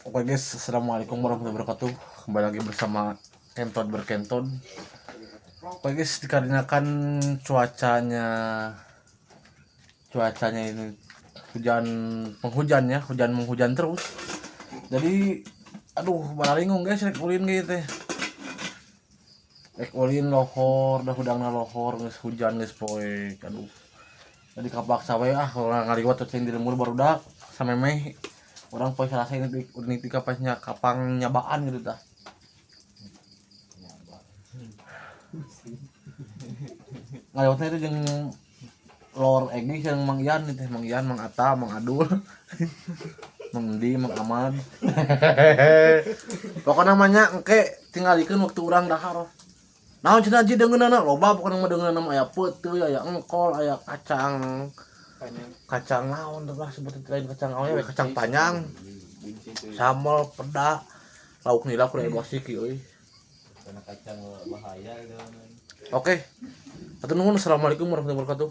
Oke guys, assalamualaikum warahmatullahi wabarakatuh. Kembali lagi bersama Kentot Berkenton. Oke guys, dikarenakan cuacanya cuacanya ini hujan penghujan ya, hujan menghujan terus. Jadi, aduh, balaringung guys, rek ulin gitu teh. Rek ulin lohor, dah hudangna lohor, geus hujan geus poek. Aduh. Jadi kapaksa we ah, kalau ngaliwat teh di lembur barudak samemeh urang poe Salasa ini ini tiga pasnya kapang nyabaan gitu tah. Ngaliwatnya itu jeung Lor Egi jeung Mang Ian itu, Mang Ian, Mang Ata, Mang Adul, Mang Di, Mang Ahmad. Pokoknya namanya engke tinggalikeun waktu urang dahar. Naon cenah ji deungeunana loba, pokoknya mah deungeunana mah aya peuteuy, aya engkol, aya kacang kacang naon teh lah sebut lain kacang naon ya, kacang panjang, sambal peda, lauk nila kurang emosi ki euy. Karena kacang bahaya gitu. Oke. Hatur nuhun. Assalamualaikum warahmatullahi wabarakatuh.